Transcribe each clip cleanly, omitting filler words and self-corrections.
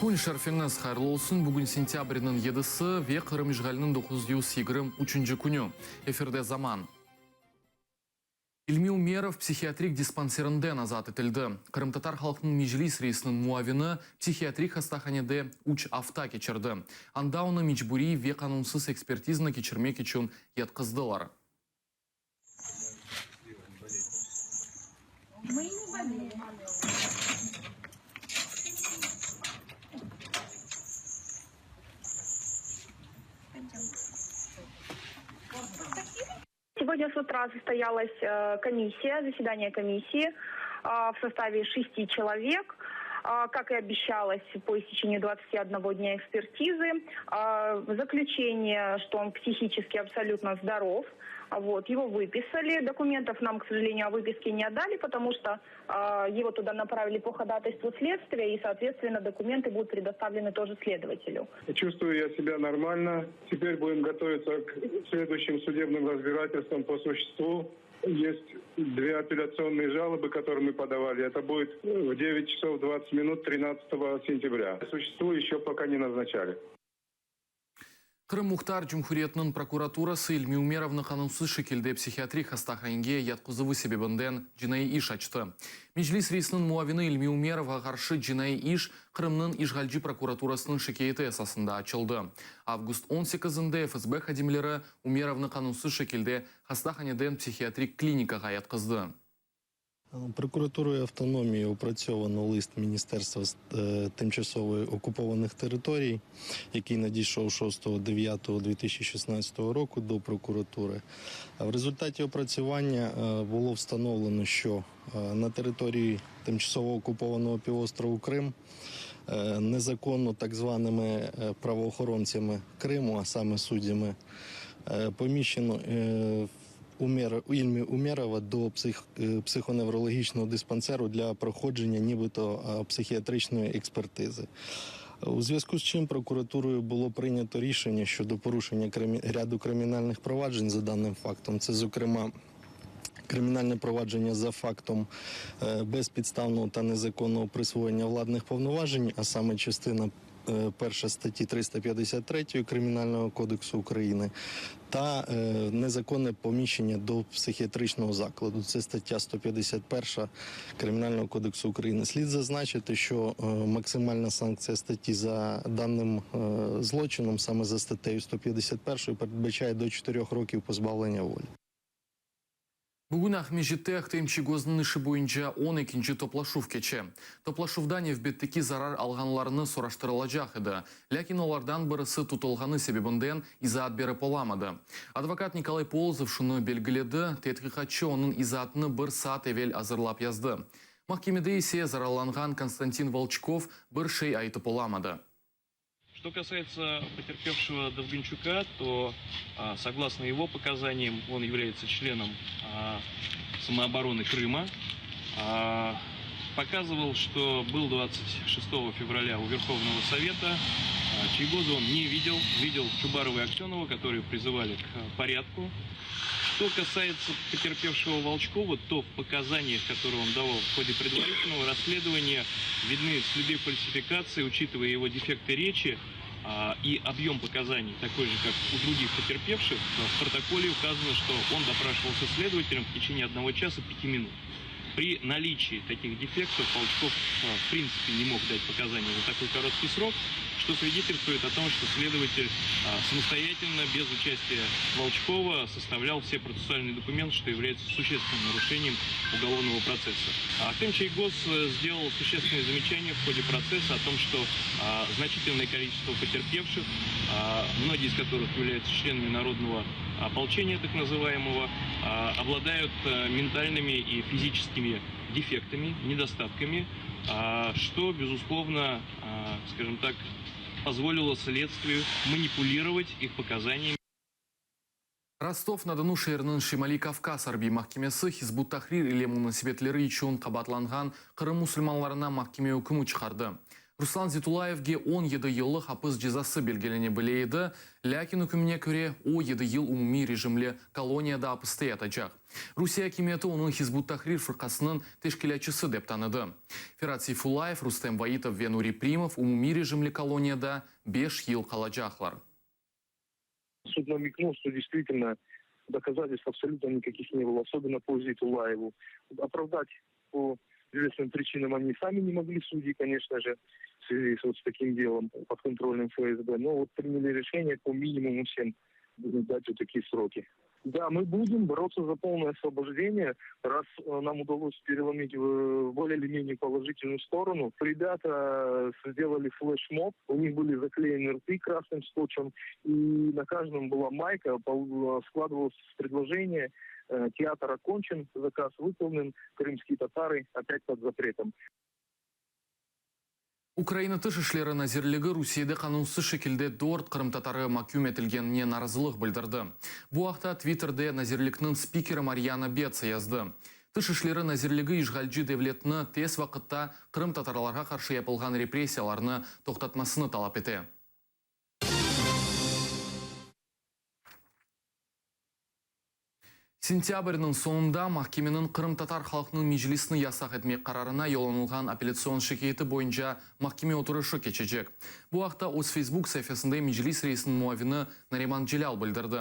Kün şerfiñiz hayırlı olsun! Bugün sentâbrniñ yedisi ve Qırım işğaliniñ 923 künü. Efirde Zaman. İlmi Umerov psihiatrik dispanserinden azat etildi. Qırımtatar halqınıñ Meclis reisiniñ muavini psihiatrik hastahanede üç afta keçirdi. Anda onı mecburiy ve qanunsız ekspertizanı keçirmek içün yatqızdılar. Сегодня с утра состоялась комиссия, заседание комиссии в составе шести человек. Как и обещалось, по истечении 21 дня экспертизы, заключение, что он психически абсолютно здоров. Вот, его выписали. Документов нам, к сожалению, о выписке не отдали, потому что его туда направили по ходатайству следствия, и, соответственно, документы будут предоставлены тоже следователю. Чувствую я себя нормально. Теперь будем готовиться к следующим судебным разбирательствам по существу. Есть две апелляционные жалобы, которые мы подавали. Это будет в 9 часов 20 минут 13 сентября. По существу еще пока не назначали. Qırım Muhtar Cumhuriyetiniñ prokuraturası İlmi Umerovnı qanunsız şekilde psihiatrik hastahanege yatqızuvı sebebinden cinaiy iş açtı. Meclis reisiniñ muavini İlmi Umerovğa qarşı cinaiy iş Qırımnıñ işğalci prokuraturasınıñ şikâyeti esasında açıldı. Avgust on sekizinde FSB hadimleri Umerovnı qanunsız şekilde hastahaneden psihiatrik klinikağa yatqızdı. Прокуратурою автономії опрацьовано лист Міністерства з тимчасово окупованих територій, який надійшов 6.09.2016 року до прокуратури. В результаті опрацювання було встановлено, що на території тимчасово окупованого півострову Крим незаконно так званими правоохоронцями Криму, а саме суддями, поміщено Ільмі Умєрова до психоневрологічного диспансеру для проходження нібито психіатричної експертизи. У зв'язку з чим прокуратурою було прийнято рішення щодо порушення ряду кримінальних проваджень за даним фактом. Це, зокрема, кримінальне провадження за фактом безпідставного та незаконного присвоєння владних повноважень, а саме частина перша статті 353 Кримінального кодексу України, та незаконне поміщення до психіатричного закладу. Це стаття 151 Кримінального кодексу України. Слід зазначити, що максимальна санкція статті за даним злочином, саме за статтею 151, передбачає до 4 років позбавлення волі. Bugün Aqmescitte Ahtem Çiygoznıñ işi boyunca on ekinci toplaşuv keçe. Toplaşuvda nevbetteki zarar alğanlarnı soraştırılacaq edi, lâkin olardan birisi tutulğanı sebebinden izaat berip olamadı. Advokat Nikolay Polozov şunı belgiledi, tedqiqatçı onıñ izaatını bir saat evel azırlap yazdı. Mahkemede ise zararlanğan Konstantin Volçkov bir şey aytıp olamadı. Что касается потерпевшего Довгончука, то, согласно его показаниям, он является членом самообороны Крыма. Показывал, что был 26 февраля у Верховного Совета. Чийгоза он не видел, видел Чубарова и Аксенова, которые призывали к порядку. Что касается потерпевшего Волчкова, то в показаниях, которые он давал в ходе предварительного расследования, видны следы фальсификации, учитывая его дефекты речи и объем показаний, такой же, как у других потерпевших. В протоколе указано, что он допрашивался следователем в течение 1 часа 5 минут. При наличии таких дефектов Волчков в принципе не мог дать показания за такой короткий срок, что свидетельствует о том, что следователь самостоятельно, без участия Волчкова, составлял все процессуальные документы, что является существенным нарушением уголовного процесса. Ахтем Чийгоз сделал существенные замечания в ходе процесса о том, что значительное количество потерпевших, многие из которых являются членами народного ополчения, так называемого, обладают ментальными и физическими дефектами, недостатками, что, безусловно, позволило следствию манипулировать их показаниями. Rostov-na-Donu şeeriniñ Şimaliy Kavkaz arbiy mahkemesi Hizb ut-Tahrir ile munasebetleri içün qabaatlanğan Qırım musulmanlarına mahkeme ükmü çıqardı. Ruslan Zeytullayevge 17 yıllıq apis cezası belgilene bile edi, lâkin ükümine köre, o, yedi yıl umumiy rejimli koloniyada apiste yatacaq. Rusiye akimiyeti onıñ Hizb ut-Tahrir fırqasınıñ teşkilâtçısı dep tanıdı. Ferat Seyfullayev, Rustem Vaitov ve Nuri Primov umumiy rejimli koloniyada beş yıl qalacaqlar. Суд намекнул, что действительно доказательств абсолютно никаких не было, особенно по Зейтуллаеву. Оправдать по известным причинам они сами не могли, судьи, конечно же, в связи с вот с таким делом подконтрольным ФСБ. Но вот приняли решение по минимуму всем дать вот такие сроки. Да, мы будем бороться за полное освобождение, раз э, нам удалось переломить в более или менее положительную сторону. Ребята сделали флешмоб, у них были заклеены рты красным скотчем, и на каждом была майка, складывалось предложение э, «Театр окончен, заказ выполнен, крымские татары опять под запретом». Ukraina Tış işleri nazirligi Rusiyede qanunsız şekilde dört qırımtatarı maküm etilgenine narazılıq bildirdi. Bu aqta Twitterde nazirlikniñ spikeri Maryana Betsa yazdı. Tış işleri nazirligi işğalci devletni tez vaqıtta qırımtatarlarğa qarşı yapılğan repressiyalarnı toqtatmasını talap ete. Sentâbrniñ soñunda mahkemeniñ Qırımtatar halqınıñ Meclisini yasaq etmek qararına yollanılğan apellâtsion şikâyeti boyunca mahkeme oturışı keçecek. Bu aqta öz Facebook saifesinde Meclis reisiniñ muavini Nariman Celâl bildirdi.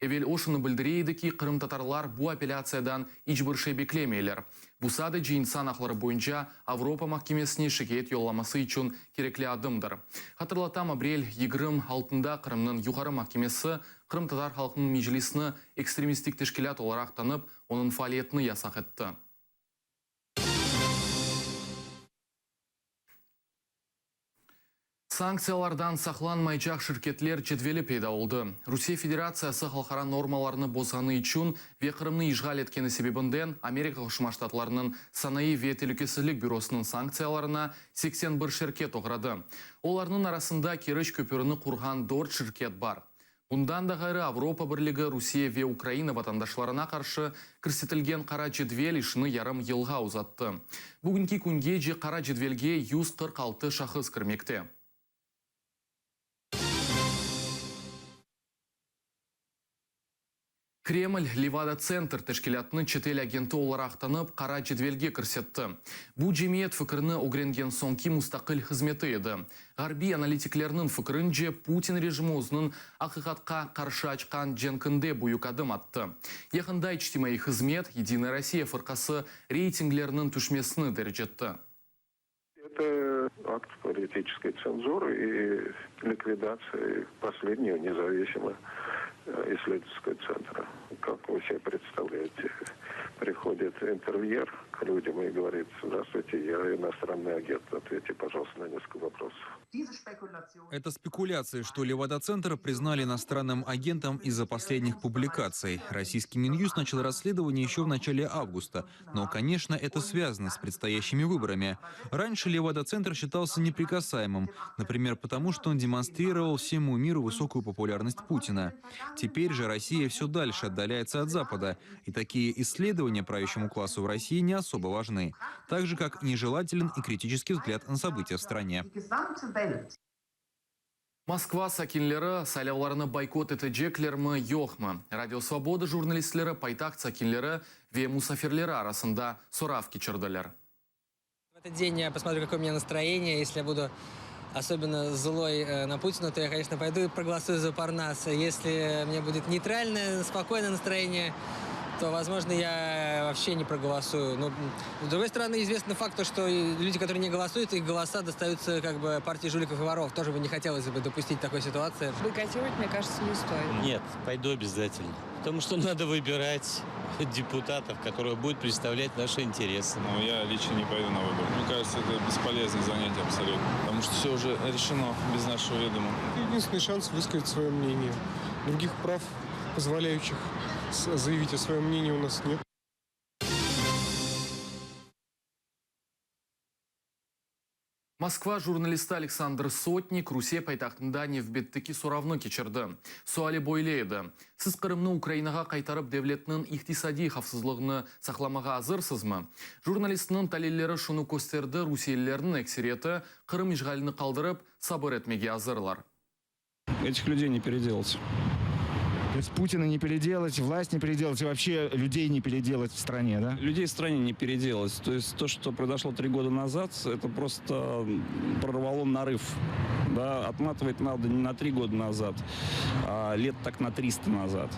Evel o şunı bildire edi ki, qırımtatarlar bu apellâtsiyadan iç bir şey beklemeyler. Bu sadece İnsan aqları boyunca Avropa mahkemesine şikâyet yollaması içün kerekli adımdır. Hatırlatam, aprel 26-nda Qırımnıñ Yuqarı mahkemesi Qırımtatar halqınıñ Meclisini ekstremistik teşkilât olaraq tanıp, onıñ faaliyetini yasaq etti. Sanktsiyalardan saqlanmaycaq şirketler cedveli peyda oldı. Rusiye Federatsiyası halqara normalarnı bozğanı içün ve Qırımnı işğal etkeni sebebinden Amerika Qoşma Ştatlarınıñ Sanayı ve telükesizlik bürosınıñ sanktsiyalarına 81 şirket oğradı. Olarnıñ arasında Keriç köpürini qurğan dört şirket bar. Bundan da ğayrı, Avropa Birligi Rusiye ve Ukraina vatandaşlarına qarşı kirsetilgen qara cedvel işini yarım yılğa uzattı. Bugünki küngece qara cedvelge 146 şahıs kirmekte. Kreml, Levada-Tsentr teşkilâtını çetel agenti olaraq tanıp, qara cedvelge kirsetti. Bu cemiyet fikrini ögrengen soñki mustaqil hızmeti edi. Ğarbiy analitiklerniñ fikirince, Putin rejimi özüniñ aqiqatqa qarşı açqan cenkinde büyük adım attı. Yaqında içtimaiy hızmet Yedinaya Rossiya fırqası reytingleriniñ tüşmesini derc etti. Это акт политической цензуры и ликвидации последнего независимого исследовательского центра. Как вы себе представляете, приходит интервьюер к людям и говорит, здравствуйте, я иностранный агент, ответьте, пожалуйста, на несколько вопросов. Это спекуляции, что Левада-центр признали иностранным агентом из-за последних публикаций. Российский Минюст начал расследование еще в начале августа. Но, конечно, это связано с предстоящими выборами. Раньше Левада-центр считался неприкасаемым. Например, потому что он демонстрировал всему миру высокую популярность Путина. Теперь же Россия все дальше отдаляется от Запада. И такие исследования правящему классу в России не особо важны. Так же, как нежелателен и критический взгляд на события в стране. Moskva sakinleri saylavlarnı boykot eteceklermi, yoqmı? Radio Svoboda jurnalistleri paytaht sakinleri ve musafirleri arasında sorav keçirdiler. В этот день я посмотрю, какое у меня настроение. Если я буду особенно злой на Путина, то я, конечно, пойду и проголосую за Парнас. Если у меня будет нейтральное, спокойное настроение, то, возможно, я вообще не проголосую. Но, с другой стороны, известный факт, то, что люди, которые не голосуют, их голоса достаются как бы партии жуликов и воров. Тоже бы не хотелось бы допустить такой ситуации. Бойкотировать, мне кажется, не стоит. Нет, пойду обязательно. Потому что надо выбирать депутатов, которые будут представлять наши интересы. Но я лично не пойду на выборы. Мне кажется, это бесполезное занятие абсолютно. Потому что все уже решено без нашего ведома. Единственный шанс высказать свое мнение. Других прав, позволяющих заявить о своем мнении, у нас нет. Moskva jurnalisti Aleksandr Sotnik Rusiye paytahtında nevbetteki soravnı keçirdi. Suali böyle edi, Siz Qırımnı Ukrainağa qaytarıp devletniñ iqtisadiy havfsızlığını saqlamağa azırsızmı? Jurnalistniñ talilleri şunı kösterdi, rusiyelilerniñ ekseriyeti Qırım işğalini qaldırıp, sabır etmege azırlar. Этих людей не переделать. То есть Путина не переделать, власть не переделать и вообще людей не переделать в стране, да? Людей в стране не переделать. То есть то, что произошло три года назад, это просто прорвало нарыв. Да, отматывать надо не на три года назад, а лет так на 300 назад.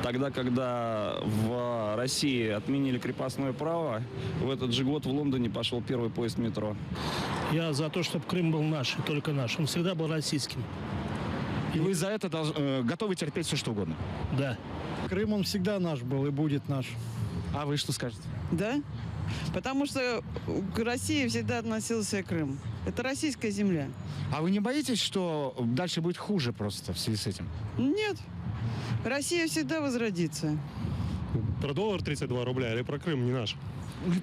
Тогда, когда в России отменили крепостное право, в этот же год в Лондоне пошел первый поезд метро. Я за то, чтобы Крым был наш, и только наш. Он всегда был российским. И вы за это долж- э, готовы терпеть все, что угодно? Да. Крым, он всегда наш был и будет наш. А вы что скажете? Да? Потому что к России всегда относился Крым. Это российская земля. А вы не боитесь, что дальше будет хуже просто в связи с этим? Нет. Россия всегда возродится. Про доллар 32 рубля или про Крым не наш?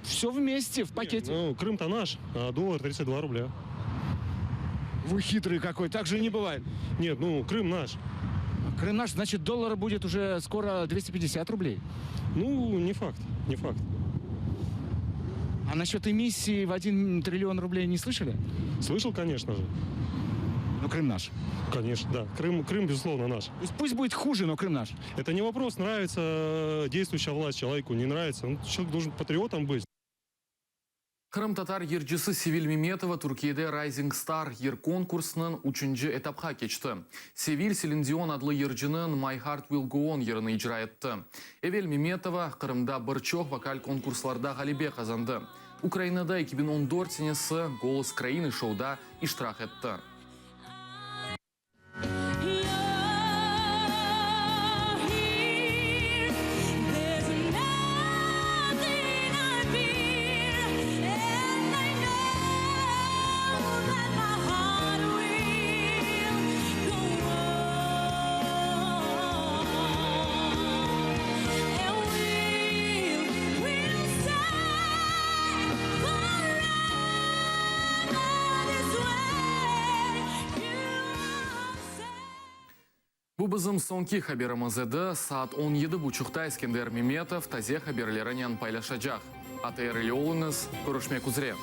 Все вместе, в пакете. ну, Крым-то наш, а доллар 32 рубля. Вы хитрый какой, так же не бывает. Нет, ну, Крым наш. Крым наш, значит, доллар будет уже скоро 250 рублей. Ну, не факт, не факт. А насчет эмиссии в 1 триллион рублей не слышали? Слышал, конечно же. Ну, Крым наш. Конечно, да. Крым, Крым, безусловно, наш. То есть пусть будет хуже, но Крым наш. Это не вопрос, нравится э, действующая власть человеку, не нравится. Ну, человек должен патриотом быть. Qırımtatar yırcısı Sevil Memetova Türkiyede Rising Star yır konkursınıñ üçünci etapqa keçti. Sevil Selin Dion adlı yırcınıñ My Heart Will Go On yırını icra etti. Evel Memetova Qırımda bir çoq vokal konkurslarda ğalebe qazandı. Ukrainada 2014 senesi Golos Krainı şouda iştirak etti. Bu bizim soñki haberimiz edi. Saat on yedi buçuqta Eskender Memetov taze haberlerinen paylaşacaq. ATR ile oluñız, körüşmek üzre.